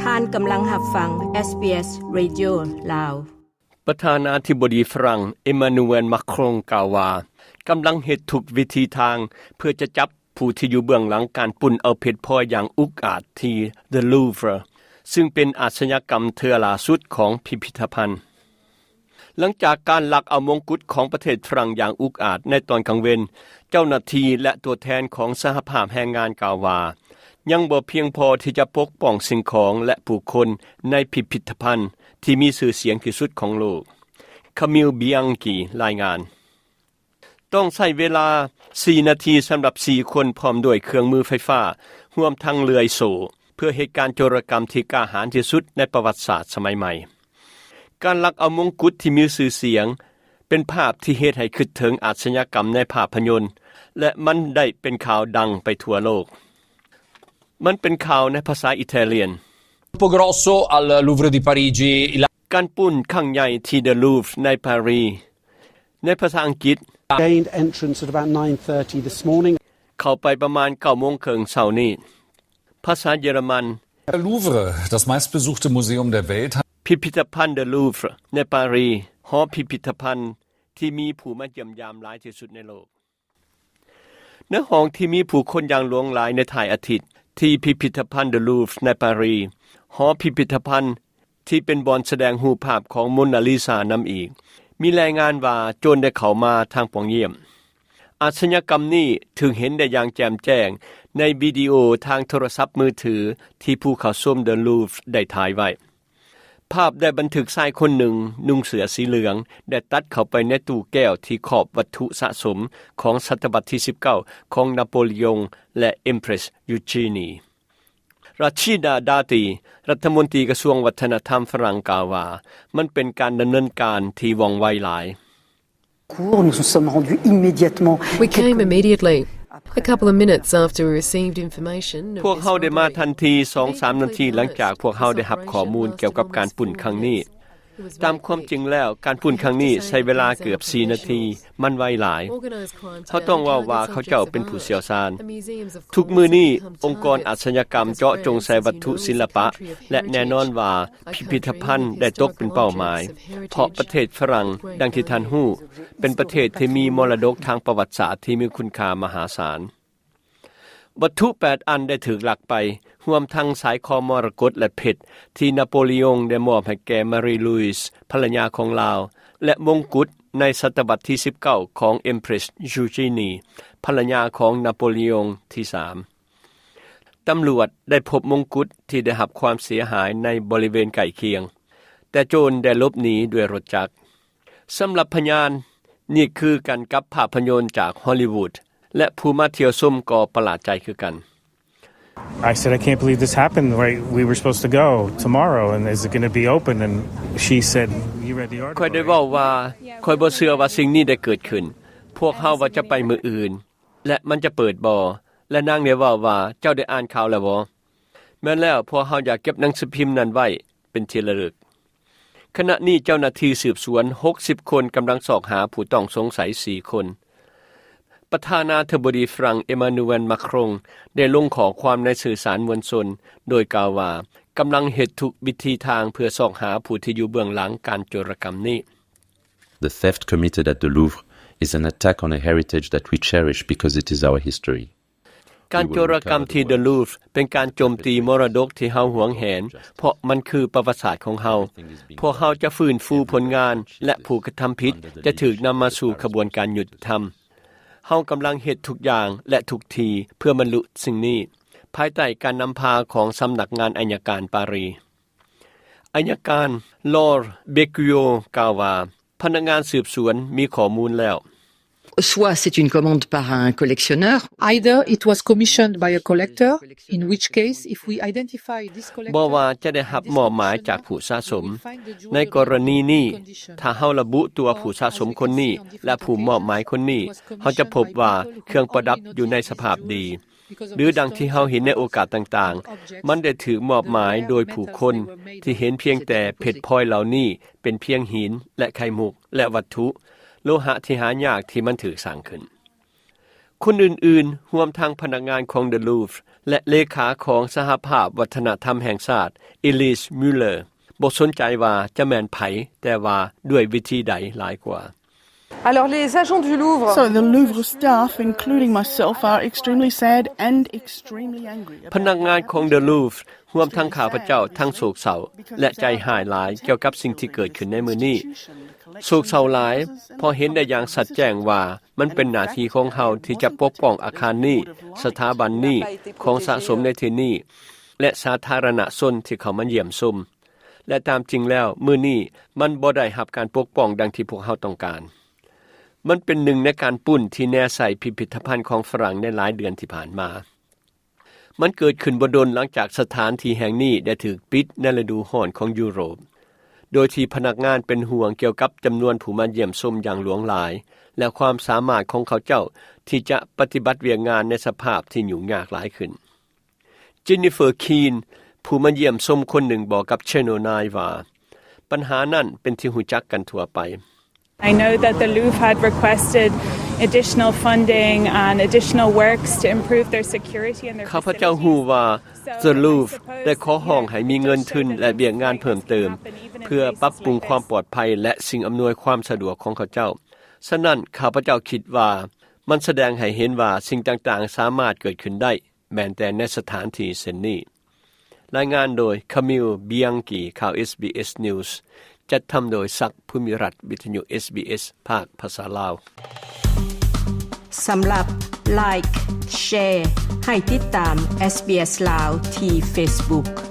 ທ່ານກຳລັງຮັບຟັງ ເອສບີເອສ Radio ລາວ. ປະທານາທິບໍດີຝຣັ່ງ ເອມານູແອນ ມາຄຣອງ ກ່າວວ່າ ກຳລັງເຮັດທຸກວິທີທາງເພື່ອຈະຈັບຜູ້ທີ່ຢູ່ເບື້ອງຫຼັງການປຸ້ນເອົາເພັດພອຍຢ່າງອຸກອາດທີ່ The Louvre ຊຶ່ງເປັນອາຊະຍາກຳເທື່ອຫຼ້າສຸດຂອງພິພິທະພັນ. ຫຼັງຈາກການລັກເອົາມົງກຸດຂອງປະເທດຝຣັ່ງຢ່າງອຸກອາດໃນຕອນກາງເວັນ, ເຈົ້າໜ້າທີ່ ແລະ ຕົວແທນຂອງສະຫະພາບແຮງງານກ່າວວ່າ ຍັງບໍ່ພຽງພໍທີ່ຈະປົກປ້ອງສິ່ງຂອງ ແລະ ຜູ້ຄົນໃນພິພິທະພັນທີ່ມີຊື່ສຽງທີ່ສຸດຂອງໂລກ. ຄາມິລ ບິອຽງກີ ລາຍງານ. ຕ້ອງໃຊ້ເວລາສີ່ນາທີສຳລັບສີ່ຄົນ ພ້ອມດ້ວຍເຄື່ອງມືໄຟຟ້າ, ຮວມທັງເລື່ອຍໂສ້, ເພື່ອເຮັດການໂຈລະກຳທີ່ກ້າຫານທີ່ສຸດໃນປະຫວັດສາດສະໄໝໃໝ່. ການລັກເອົາມົງກຸດທີ່ມີຊື່ສຽງ ເປັນພາບທີ່ເຮັດໃຫ້ຄິດເຖິງອາຊະຍາກຳໃນພາບພະຍົນ ແລະ ມັນໄດ້ເປັນຂ່າວດັງໄປທົ່ວໂລກ. ມັນເປັນຂ່າວໃນພາສາອີຕາລຽນ. Colpo grosso al Louvre di Parigi. ການປຸ້ນຄັ້ງໃຫຍ່ທີ່ The Louvre ໃນປາຣີ. ໃນພາສາອັງກິດ. Gained entrance at about nine thirty this morning. ເຂົ້າໄປປະມານເກົ້າໂມງເຄິ່ງເຊົ້ານີ້. ພາສາເຢຍລະມັນ. Louvre, das meistbesuchte Museum der Welt. ພິພິທະພັນ The Louvre ໃນປາຣີ, ຫໍພິພິທະພັນທີ່ມີຜູ້ມາຢ້ຽມຢາມຫຼາຍທີ່ສຸດໃນໂລກ. ໃນຫ້ອງທີ່ມີຜູ້ຄົນຢ່າງຫຼວງຫຼາຍໃນທ້າຍອາທິດ ທີ່ພິພິທະພັນ The Louvre ໃນປາຣີ, ຫໍພິພິທະພັນທີ່ເປັນບ່ອນສະແດງຮູບພາບຂອງໂມນາລີຊານຳອີກ, ມີລາຍງານວ່າໂຈນໄດ້ເຂົ້າມາທາງປ່ອງຢ້ຽມ. ອາຊະຍາກຳນີ້ຖືກເຫັນໄດ້ຢ່າງແຈ່ມແຈ້ງໃນວິດີໂອທາງໂທລະສັບມືຖືທີ່ຜູ້ເຂົ້າຊົມ The Louvre ໄດ້ຖ່າຍໄວ້. ພາບໄດ້ບັນທຶກຊາຍຄົນໜຶ່ງນຸ່ງເສື້ອສີເຫຼືອງ ໄດ້ຕັດເຂົ້າໄປໃນຕູ້ແກ້ວທີ່ຄອບວັດຖຸສະສົມຂອງສະຕະວັດທີສິບເກົ້າ ຂອງນາໂປລະຢອງ ແລະ ເອັມເພຣສ ຢູຈີນີ. ຣາຊີດາ ດາຕີ ລັດຖະມົນຕີກະຊວງວັດທະນະທຳຝຣັ່ງກ່າວວ່າ ມັນເປັນການດຳເນີນການທີ່ວ່ອງໄວຫຼາຍ. Cours, nous nous sommes rendus immédiatement. We came immediately. A couple of minutes after we received information of this rendezvous. ພວກເຮົາໄດ້ມາທັນທີສອງສາມນາທີຫຼັງຈາກພວກເຮົາໄດ້ຮັບຂໍ້ມູນກ່ຽວກັບການປຸ້ນຄັ້ງນີ້. ຕາມຄວາມຈິງແລ້ວ, ການປຸ້ນຄັ້ງນີ້ໃຊ້ເວລາເກືອບສີ່ນາທີ, ມັນໄວຫຼາຍ. ເຮົາຕ້ອງເວົ້າວ່າເຂົາເຈົ້າເປັນຜູ້ຊ່ຽວຊານ. ທຸກມື້ນີ້, ອົງກອນອາຊະຍາກຳເຈາະຈົງໃສ່ວັດຖຸສິລະປະ ແລະ ແນ່ນອນວ່າ ພິພິທະພັນໄດ້ຕົກເປັນເປົ້າໝາຍ, ເພາະປະເທດຝຣັ່ງ, ດັ່ງທີ່ທ່ານຮູ້, ເປັນປະເທດທີ່ມີມໍລະດົກທາງປະຫວັດສາດທີ່ມີຄຸນຄ່າມະຫາສານ. ວັດຖຸແປດອັນໄດ້ຖືກລັກໄປ, ຮວມທັງສາຍຄໍມໍລະກົດ ແລະ ເພັດ ທີ່ນາໂປລະຢອງໄດ້ມອບໃຫ້ແກ່ມາຣີ ລຸຍສ໌ ພັນລະຍາຂອງລາວ ແລະ ມົງກຸດໃນສະຕະວັດທີສິບເກົ້າ ຂອງເອັມເພຣສ ຢູຈີນີ ພັນລະຍາຂອງນາໂປລະຢອງທີສາມ. ຕຳຫຼວດໄດ້ພົບມົງກຸດທີ່ໄດ້ຮັບຄວາມເສຍຫາຍໃນບໍລິເວນໃກ້ຄຽງ, ແຕ່ໂຈນໄດ້ຫຼົບໜີດ້ວຍລົດຈັກ. ສຳລັບພະຍານ, ນີ້ຄືກັນກັບພາບພະຍົນຈາກຮອລລີວູດ ແລະ ຜູ້ມາທ່ຽວຊົມກໍປະຫຼາດໃຈຄືກັນ. I said, "I can't believe this happened. Right, we were supposed to go tomorrow, and is it gonna be open?" And she said, "You read the article, right?" ຂ້ອຍໄດ້ເວົ້າວ່າ, ຂ້ອຍບໍ່ເຊື່ອວ່າສິ່ງນີ້ໄດ້ເກີດຂຶ້ນ. ພວກເຮົາວ່າຈະໄປມື້ອື່ນ ແລະ ມັນຈະເປີດບໍ່? ແລະ ນາງໄດ້ເວົ້າວ່າ, ເຈົ້າໄດ້ອ່ານຂ່າວແລ້ວບໍ່? ແມ່ນແລ້ວ, ພວກເຮົາຢາກເກັບໜັງສືພິມນັ້ນໄວ້ເປັນທີ່ລະລຶກ. ຂະນະນີ້ເຈົ້າໜ້າທີ່ສືບສວນຫົກສິບຄົນກຳລັງຊອກຫາຜູ້ຕ້ອງສົງໄສສີ່ຄົນ. ປະທານາທິບໍດີຝຣັ່ງ ເອມານູແອນ ມາຄຣອງ ໄດ້ລົງຂໍ້ຄວາມໃນສື່ສານມວນຊົນ ໂດຍກ່າວວ່າ ກຳລັງເຮັດທຸກວິທີທາງເພື່ອຊອກຫາຜູ້ທີ່ຢູ່ເບື້ອງຫຼັງການໂຈລະກຳນີ້. The theft committed at the Louvre is an attack on a heritage that we cherish because it is our history. ການໂຈລະກຳທີ່ The Louvre ເປັນການໂຈມຕີມໍລະດົກທີ່ເຮົາຫວງແຫນ, ເພາະມັນຄືປະຫວັດສາດຂອງເຮົາ. ພວກເຮົາຈະຟື້ນຟູຜົນງານ ແລະ ຜູ້ກະທຳຜິດຈະຖືກນຳມາສູ່ຂະບວນການຍຸຕິທຳ. ເຮົາກຳລັງເຮັດທຸກຢ່າງ ແລະ ທຸກທີ່ເພື່ອບັນລຸສິ່ງນີ້, ພາຍໃຕ້ການນຳພາຂອງສຳນັກງານໄອຍະການປາຣີ. ໄອຍະການ Laure Beccuo ກ່າວວ່າ, ພະນັກງານສືບສວນມີຂໍ້ມູນແລ້ວ. Soit c'est une commande par un collectionneur. Either it was commissioned by a collector, in which case, if we identify this collector, ບໍ່ວ່າຈະໄດ້ຮັບມອບໝາຍຈາກຜູ້ສະສົມ. ໃນກໍລະນີນີ້, ຖ້າເຮົາລະບຸຕົວຜູ້ສະສົມຄົນນີ້ ແລະ ຜູ້ມອບໝາຍຄົນນີ້, ເຮົາຈະພົບວ່າເຄື່ອງປະດັບຢູ່ໃນສະພາບດີ. ຫຼື ດັ່ງທີ່ເຮົາເຫັນໃນໂອກາດຕ່າງໆ, ມັນໄດ້ຖືກມອບໝາຍໂດຍຜູ້ຄົນທີ່ເຫັນພຽງແຕ່ເພັດພອຍເຫຼົ່ານີ້ເປັນພຽງຫີນ ແລະ ໄຂ່ມຸກ ແລະ ວັດຖຸໂລຫະທີ່ຫາຍາກທີ່ມັນຖືກສ້າງຂຶ້ນ. ຄົນອື່ນໆ, ຮວມທັງພະນັກງານຂອງ The Louvre ແລະ ເລຂາຂອງສະຫະພາບວັດທະນະທຳແຫ່ງຊາດ Elise Muller ບໍ່ສົນໃຈວ່າຈະແມ່ນໃຜ, ແຕ່ວ່າດ້ວຍວິທີໃດຫຼາຍກວ່າ. Alors, les agents du Louvre. So the Louvre staff, including myself, are extremely sad and extremely angry about ພະນັກງານຂອງ The Louvre ຮວມທັງຂ້າພະເຈົ້າ ທັງໂສກເສົ້າ ແລະ ໃຈຮ້າຍຫຼາຍກ່ຽວກັບສິ່ງທີ່ເກີດຂຶ້ນໃນມື້ນີ້. ໂສກເສົ້າຫຼາຍ ເພາະເຫັນໄດ້ຢ່າງຊັດແຈ້ງວ່າ ມັນເປັນໜ້າທີ່ຂອງເຮົາທີ່ຈະປົກປ້ອງອາຄານນີ້, ສະຖາບັນນີ້, ຂອງສະສົມໃນທີ່ນີ້ ແລະ ສາທາລະນະຊົນທີ່ເຂົ້າມາຢ້ຽມຊົມ. ແລະ ຕາມຈິງແລ້ວ, ມື້ນີ້ມັນບໍ່ໄດ້ຮັບການປົກປ້ອງດັ່ງທີ່ພວກເຮົາຕ້ອງການ. ມັນເປັນໜຶ່ງໃນການປຸ້ນທີ່ແນໃສ່ພິພິທະພັນຂອງຝຣັ່ງໃນຫຼາຍເດືອນທີ່ຜ່ານມາ. ມັນເກີດຂຶ້ນບໍ່ດົນຫຼັງຈາກສະຖານທີ່ແຫ່ງນີ້ໄດ້ຖືກປິດໃນລະດູຮ້ອນຂອງຢູໂຣບ, ໂດຍທີ່ພະນັກງານເປັນຫ່ວງກ່ຽວກັບຈຳນວນຜູ້ມາຢ້ຽມຊົມຢ່າງຫຼວງຫຼາຍ ແລະ ຄວາມສາມາດຂອງເຂົາເຈົ້າທີ່ຈະປະຕິບັດວຽກງານໃນສະພາບທີ່ຫຍຸ້ງຍາກຫຼາຍຂຶ້ນ. Jennifer Keane ຜູ້ມາຢ້ຽມຊົມຄົນໜຶ່ງ ບອກກັບ Channel Nine ວ່າ ບັນຫານັ້ນເປັນທີ່ຮູ້ຈັກກັນທົ່ວໄປ. I know that the Louvre had requested additional funding and additional works to improve their security and their ຂ້າພະເຈົ້າຮູ້ວ່າ The Louvre ໄດ້ຂໍຮ້ອງໃຫ້ມີເງິນທຶນ ແລະ ວຽກງານເພີ່ມເຕີມ ເພື່ອປັບປຸງຄວາມປອດໄພ ແລະ ສິ່ງອຳນວຍຄວາມສະດວກຂອງເຂົາເຈົ້າ. ສະນັ້ນ ຂ້າພະເຈົ້າຄິດວ່າ ມັນສະແດງໃຫ້ເຫັນວ່າສິ່ງຕ່າງໆສາມາດເກີດຂຶ້ນໄດ້ ແມ່ນແຕ່ໃນສະຖານທີ່ເຊັ່ນນີ້. ລາຍງານໂດຍ Camille Bianchi ຂ່າວ SBS News ຈັດທຳໂດຍ ສັກ ພູມິລັດ ວິທະຍຸ SBS ພາກພາສາລາວ. ສຳລັບ Like Share ໃຫ້ຕິດຕາມ SBS ລາວ ທີ່ Facebook.